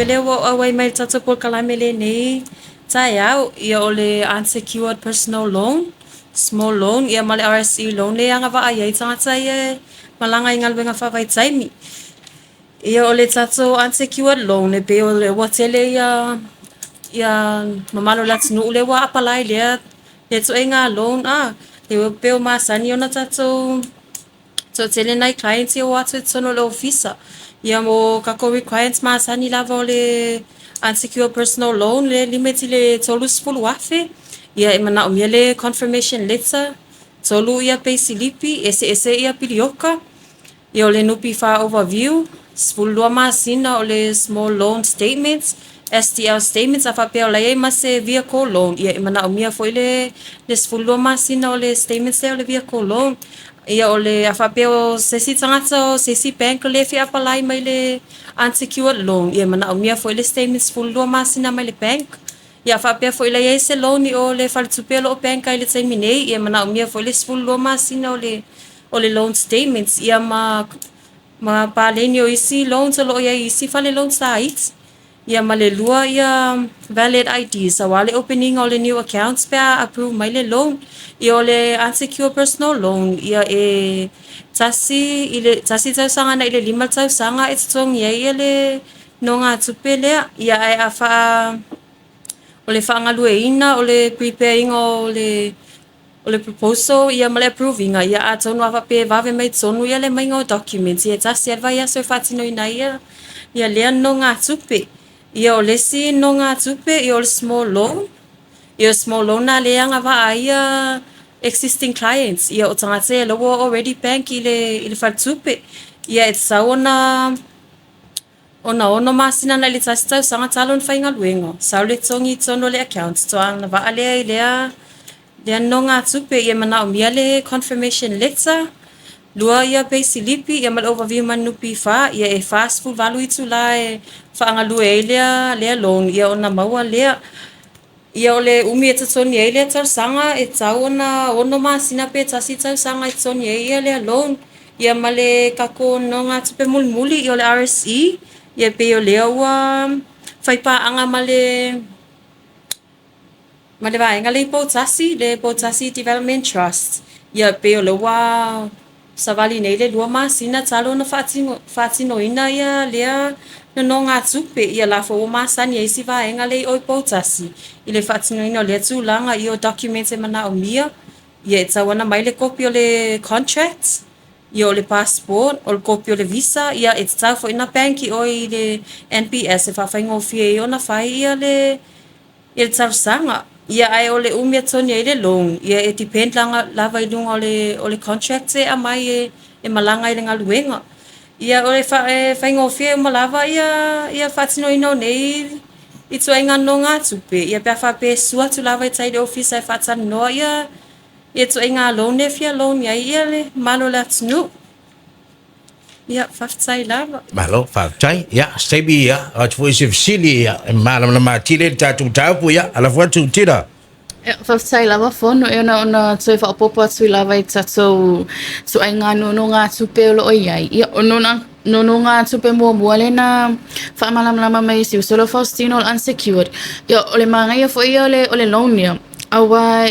nogātupe lea ua ou auai mai i le tatou polokalame lenei taeao. Ia o le unsecured personal loan, small loan ia ma le RSE loan lea e agavaa i ai tagata ia e malaga i galuega faavaitaimi. Ia o le tatou unsecured loan e pei o le ua tele ia mamalu o le atunuu lea ua apalai i lea ituaiga loan. E pei ua masani ona tatou toatele nai clients ia ua o atu i totonu o le Ofisa. Ia mo tatou requirements masani lava o le unsecured personal loan lea e limit i le $30,000. Ia e manaomia le confirmation letter, 3 ia peisilipi, eseese ia pilioka. Ia o le NPF overview, 12 masina o le small loan statements, SDL statements. A faapea o la e i ai ma se vehicle loan, ia e manaomia foi le 12 masina o le statements lea o le vehicle loan. Ia o le a faapea o se isi tagata o se isi bank lea e fia apply mai le unsecured loan, ia e manaomia foi le statement 12 masina mai le bank. Ia a faapea foi la e i ai se loan i o le faletupe o lo o bank ai i le taimi nei, ia e manaomia foi le 12 masina o le loan statements ia ma paleni o isi loans o lo o i ai i isi fale loans laiti. Ia ma le lua ia valid IDs aua le opening o le new accounts pe a approve mai le loan. Ia o le unsecured personal loan, ia e 1 i le 1 tausaga agai i le 5 tausaga e totogi ai ia le nogātupe lea. Ia ae a o le faagalueina o le prepare ina o le proposal ia ma le approve ina, ia atonu a faapea e vave mai totonu ia le aumaiga o documents, ia e tasi lava le vaiaso e faatinoina ai ia lea nogātupe. Ia o le isi nogātupe, ia o le small loan. Ia o le small loan lena lea e agavaa ai ia existing clients. Ia o tagata ia lea ua already bank i le faletupe. Ia e tatau ona 6 masina agai i le 1 tausaga talu ona faigaluega, sau le totogi i totonu o le account, faatoa agavaa lea i lea nogātupe. Ia e manaomia le confirmation letter, lua ia peisilipi ia ma le overview ma le NPF. Ia e 48 itula e faagalue ai lea loan ia ona maua lea. Ia o le umi e totogi ai lea talosaga, e tatau ona 6 masina pe 1 tausaga e totogi ai ia lea loan. Ia ma le tatou nogātupe mulimuli, ia o le RSE. Ia pei o lea ua faipaaga ma le vaega lea i Poutasi, le Poutasi Development Trust. Ia pei o lea ua savali nei le 2 masina talu ona faatinoina ia lea nonogatupe. Ia la foi ua masani ai isi vaega lea i o i Poutasi i le faatinoina o lea tulaga. Ia o documents e manaomia, ia e tatau ona aumai le kopi o le contract, ia o le passport, o le kopi o le visa. Ia e tatau foi ona bank i oe i le NPS e faafaigofie ai ona fai ia le talosaga. Ia ae o le umi e totogi ai le loan, ia e depend lava i luga o le contract e aumai e malaga i le galuega. Ia o le e faigofie uma lava ia faatinoina o nei ituaiga nonogatupe, ia pe a faapea e susu atu lava i tai i le ofisa e faatalanoa ia ituaiga loan e fia loan ai ia le mamalu o le atunuu. Ia, faafetai lava. Malo, faafetai. Ia, se taimi ia, atu foi se fesili ia, e malamalama atili ai le tatou mataupu, ia, ala foi atu tira. Ia, faafetai lava Fono e ona toe faaopoopo atu lava i tatou ituaiga nonogatupe o lo o i ai. Ia, o nonogatupe muamua lea na faamalamalama mai e si uso Faustino, o le unsecured. Ia, o le manaia foi ia o le loan ia, aua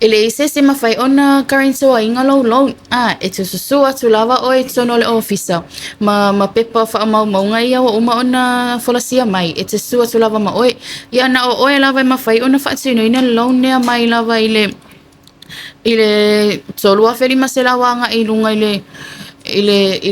e leai se isi e mafai ona guarantee lou loan. Ah, e te susu atu lava oe i totonu o le ofisa ma pepa faamaumauga ia ua uma ona folasia mai. E te susu atu lava ma oe. Ia na o oe lava e mafai ona faatinoina le loan lea mai lava i le 3,500 agai i luga i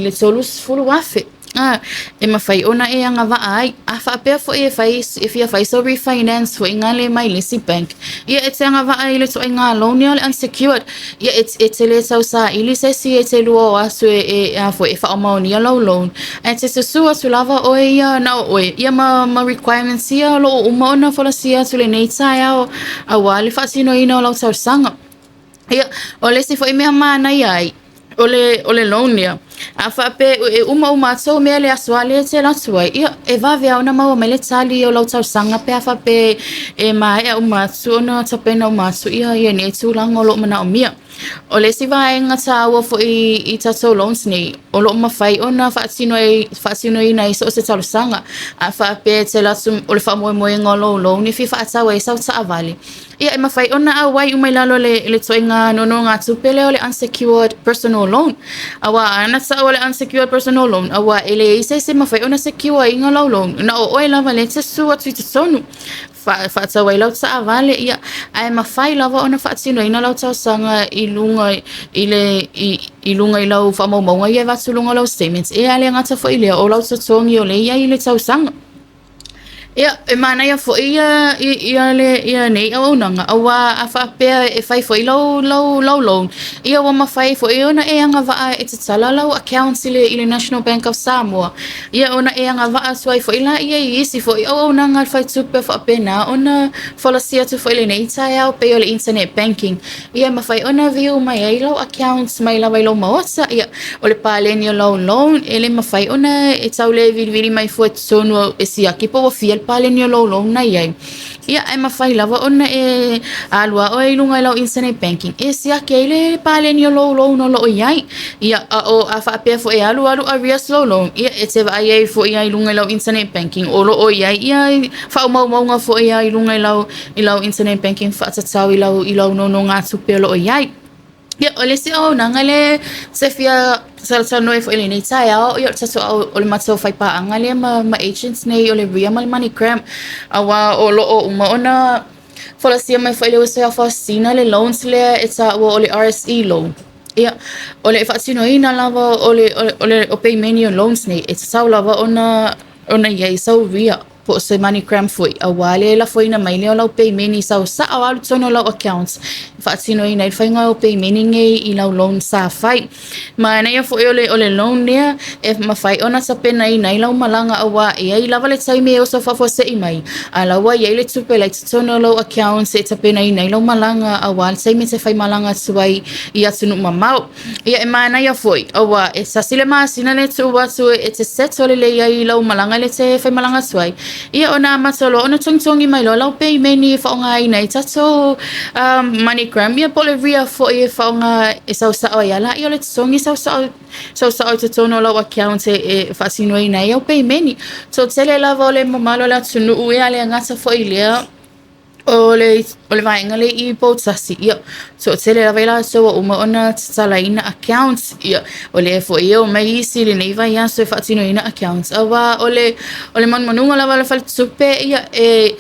le 30,000. Ah, e mafai ona e agavaa ai. A faapea foi e fai e fia fai sau refinance foi ngale mai le isi bank, ia e te agavaa i le ituaiga loan ia o le unsecured. Ia e te le tausaili se isi e te lua o aso e a foi e faamaonia lau loan. Ae te susu atu lava oe ia na o oe. Ia ma requirements ia o lo o uma ona folasia atu lenei taeao aua le faatinoina o lau talosaga. Ia, o le isi foi mea manaia ai, o le loan ia, a faapea e uma uma atu mea le aso lea e te alu atu ai, ia e vave lava ona maua mai le tali o lau talosaga pe a faapea e maea uma atu ona tapena uma atu ia nei tulaga o lo o manaomia. O le isi vaega taua foi i tatou loans nei, o lo o mafai ona faatino ai, faatinoina ai so o se talosaga. A faapea e te alu atu o le faamoemoega o lou loan e fia faatau ai sau taavale, ia e mafai ona auai uma i lalo o le, le ituaiga nonogatupe lea o le unsecured personal loan. Aua ana taua le unsecured personal loan, aua e leai se isi e mafai ona secure ina lau loan, na o oe lava lea e te susu atu i totonu. Faatau ai lau taavale, ia, ae mafai lava ona faatinoina lau talosaga i luga i le i, i luga i lau faamaumauga ia e avatu i luga o lau statements. Ia, e le gata foi i lea, o lau totogi o lea e i ai i le tausaga. Ia, e manaia foi ia, ia, le, ia nei auaunaga, auā a faapea e fai foi lau, lau, lau loan, ia ua mafai foi ona e agavaa e tatala lau accounts i le, i le National Bank of Samoa. Ia ona e agavaa atu ai foi laia i isi foi auaunaga a le faletupe faapena ona folasia atu foi i lenei taeao pei o le internet banking. Ia e mafai ona view mai ai lau accounts mai lava i lou maota. Ia o le paleni o lau loan e le mafai ona e tau le vilivili mai fua i totonu e siaki po ua fia le paleni o lou loan na i ai. Ia, ae mafai lava ona e alu lava oe i luga i lau internet banking e siaki ai le paleni o lou loan o lo o i ai. Ia, a o a faapea foi e alu alu arrears lou loan, ia e te vaai ai foi lava i luga i lau internet banking o lo o i ai ia faamaumauga foi lava i luga i lau i lau internet banking faatatau i lau i lau nonogatupe o lo o i ai. Ia, o le isi auaunaga lea se fia talatalanoa ai foi i lenei taeao, ia o le tatou o le matou faipaaga lea ma, ma agents nei o le RIA ma le MoneyGram, auā o lo o uma ona folasia mai foi e le uso ia Faustina le loans lea e taua o le RSE loan. Ia, o le faatinoina lava o le, o le, o le o peimeni o loans nei, e tatau lava ona, ona i ai sau RIA po o se MoneyGram foi, auā le lafoina mai lea o lau peimeni sau sao alu totonu o lau accounts e faatinoina ai le faiga o peimeni nei i lau loan sa fai. Manaia foi o le, o le loan lea e mafai ona tapenaina ai lau malaga auā e i ai lava le taimi e oso faafuasei mai, a la ua i ai le tupe la i totonu o lau accounts e tapenaina ai lau malaga auā le taimi e te faimalaga atu ai i atunuu mamao. Ia e manaia foi, auā e tasi le masina le tuu atu e te settle lelei ai i lau malaga le te faimalaga atu ai. Ia ona amata loa ona togitogi mai loa lau peimeni e faaaogaina ai tatou um, MoneyGram, ia po o le RIA foi e faaaoga e sau sao ai lava laia o le totogi sau sao, sau sao i totonu o lau account e, e faatinoina ai au peimeni. Toatele lava o le mamalu o le atunuu ia le gata foi i lea, O le, o le vaega lea i Poutasi, ia, toatele lava i latou ua uma ona tatalaina accounts, ia, o lea foi e omai isi i lenei vaiaso e faatinoina accounts, auā o le, o le manumanuga lava o le faletupe, ia, e,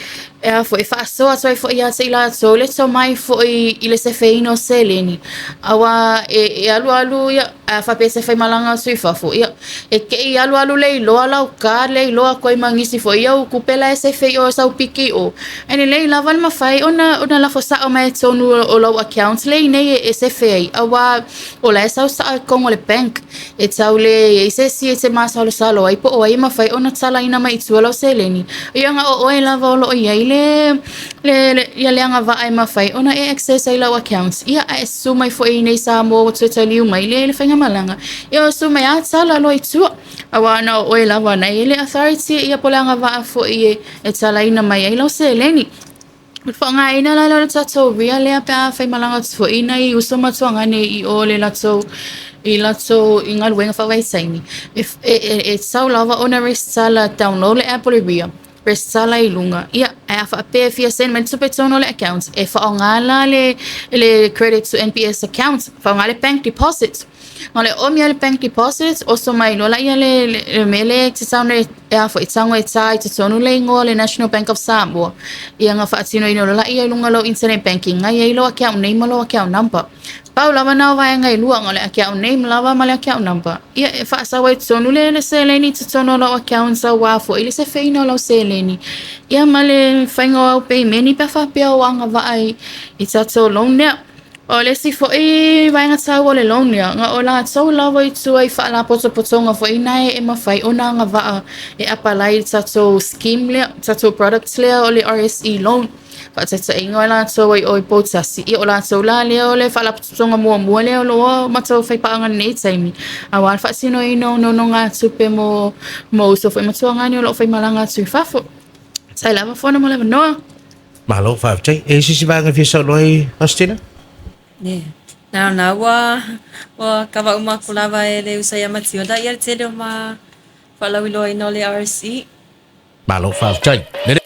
e a foi, e faasoa atu ai foi ia te i latou le tomai foi i le sefeina o seleni, auā e, e alualu, ia, a faapea e te faimalaga atu i fafo, ia, E ke i alualu le iloa lau card le iloa aku ai ma nisi foi au kupe la e sefe i o sau piki o. Ae lelei lava le mafai ona ona lafo sao mai i totonu o lau account le i nei e sefe ai auā o la e sau sao i totonu o le bank. E tau le i ai se isi e te masalosalo ai po o ai e mafai ona talaina mai i tua lau seleni. Ia na o oe lava o lo o i ai le le, le, ia le agavaa e mafai ona e access ai lau accounts, ia a e susu mai foi i nei Samoa ua toe taliu mai le, le faigamalaga, ia o susu mai a tala loa i tua. Auā na o oe lava na i ai le authority ia po o le agavaa foi e, e talaina mai ai lau seleni. O le faaaogaina la lea o le tatou RIA lea pe a faimalaga atu foi nai uso ma tuagane i o le latou i latou i galuega faavaitaimi, e, e, e, e tatau lava ona resitala download le app o le RIA, resitala i luga, ia, ae a faapea e fia send mai le tupe i totonu o le account, e faaaoga la le, le credit to NPS account, faaaoga le bank deposit. Ma le omi o le bank deposit, oso mai loa laia le, le, le mea lea e te tago e a foi, tago e tā i totonu le igoa o le National Bank of Samoa. Ia na faatinoina loa laia i luga o lau internet banking, ngai ai lou account name ma lou account number. Pau lava na o vaega e lua, na o le account name lava ma le account number. Ia, e faasau ai totonu le, le seleni i totonu o lau account auā foi le sefeina o lau seleni. Ia ma le faiga o au peimeni pe a faapea o agavaa i, i tatou loan lea. O le isi foi vaega taua o le loan lea, na o latou lava i tua i faalapotopotoga foi na e mafai ona agavaa e apalai i le tatou scheme lea, tatou products lea o le RSE loan. Faataitaiga o latou ai o i Poutasi, ia o latou la lea o le faalapotopotoga muamua lea o lo o matou faipaaga i lenei taimi, auā le faatinoina o nonogatupe mo, mo uso foi ma tuagane o lo o faimalaga atu i fafo. Faafetai lava Fono mo le avanoa. Malo, faafetai. E i ai se isi vaega e fia saunoa ai, Faustina? Yeah. Na na ua ua kava uma aku lava e le uso ia Matilda ia le tele o ma faalauiloaina o le RSE. Malo faafetai. Lelei.